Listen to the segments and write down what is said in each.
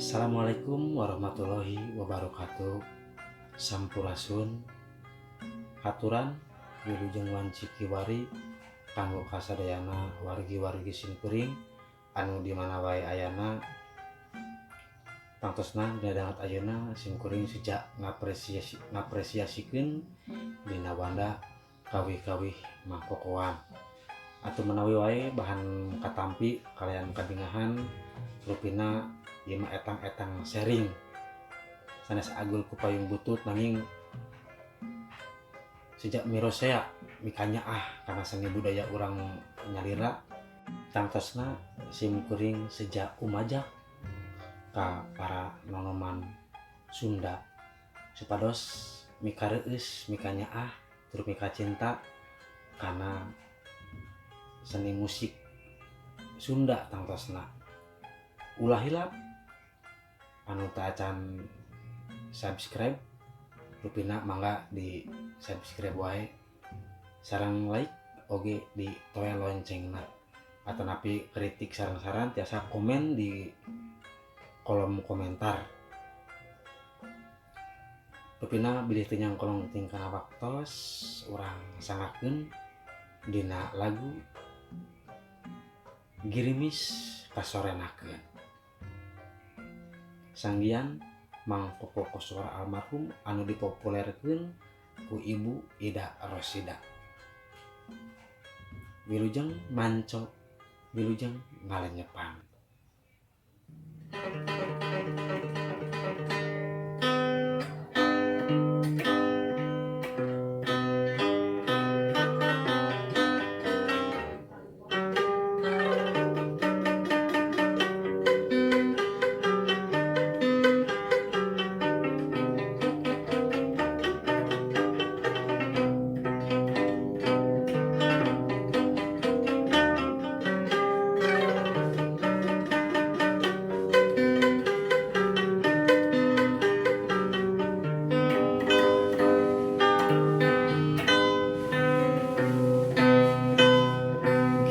Assalamualaikum warahmatullahi wabarakatuh. Sampurasun. Haturan wilujeng wanci kiwari kanggo kasadayana wargi-wargi simkuring anu di mana wae ayana. Tangtosna dina danget ayeuna simkuring seja ngapresiasikeun dina wanda kawih-kawih mangkokoan atau menawi wae bahan katampi kalian kabingahan, rupina ieu mah etang-etang sharing sanes agul ku payung butut, nanging sejak mirosea mikanyaah kana seni budaya urang nyalira. Tangtosna simkuring sejak umajak ka para nonoman Sunda supados mikareueus, mikanyaah, tur mikacinta kana seni musik Sunda. Tangtosna ulah hilap anu tacan subscribe, rupina mangga di subscribe wae sareng like oge di toel loncengna, atau napi kritik sareng saran tiasa komen di kolom komentar. Rupina bilih teu nyangkolong kana waktos, urang sanggakeun dina lagu Girimis Kasorenakeun sanggian Mang Koko Koswara almarhum anu dipopulerkeun ku Ibu Ida Rosida. Wilujeng manco, wilujeng ngalenyepan.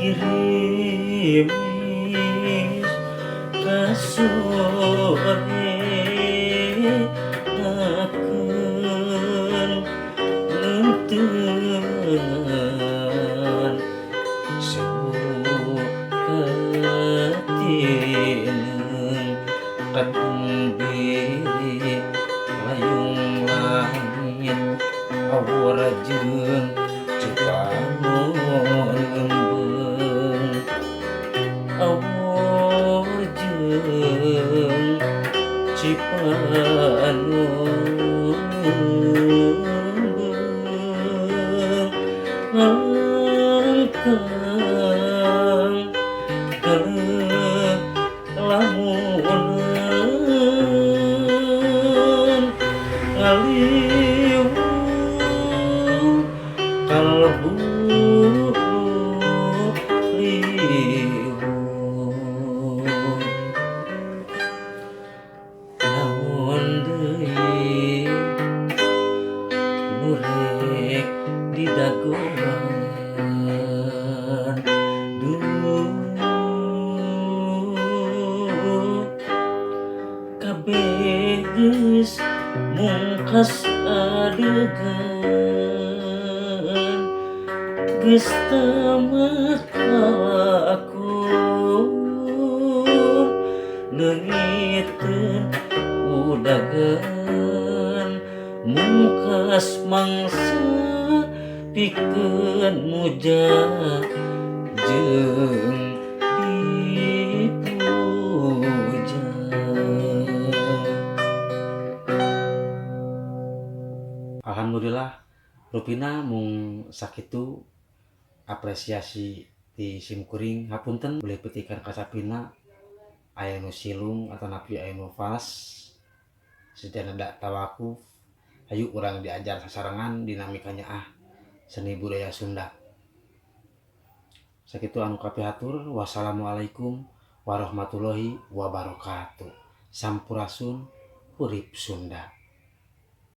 Girimis kasorenakeun ngeunteungan sewu katineung katumbiri layung langit awor jeung Cipanon ngembeng, awor jeung Cipanon ngembeng, ngalangkang lamunan ngaliwung kalbu liwung. Naon deui nu rek didagoan? Duh, kabeh geus mungkas adegan, geus tamat lalakon, leungiteun udagan mungkas mangsa pikeun muja jeung dipuja. Alhamdulillah, rupina mung sakitu apresiasi ti simkuring. Hapunten bilih petikan kasapina aya nu silung atau napi aya nu fals sejana tawakuf. Hayu urang diajar sasarengan dinamikanya ah seni budaya Sunda. Sakitu anu kapihatur. Wassalamualaikum warahmatullahi wabarakatuh. Sampurasun, urip Sunda.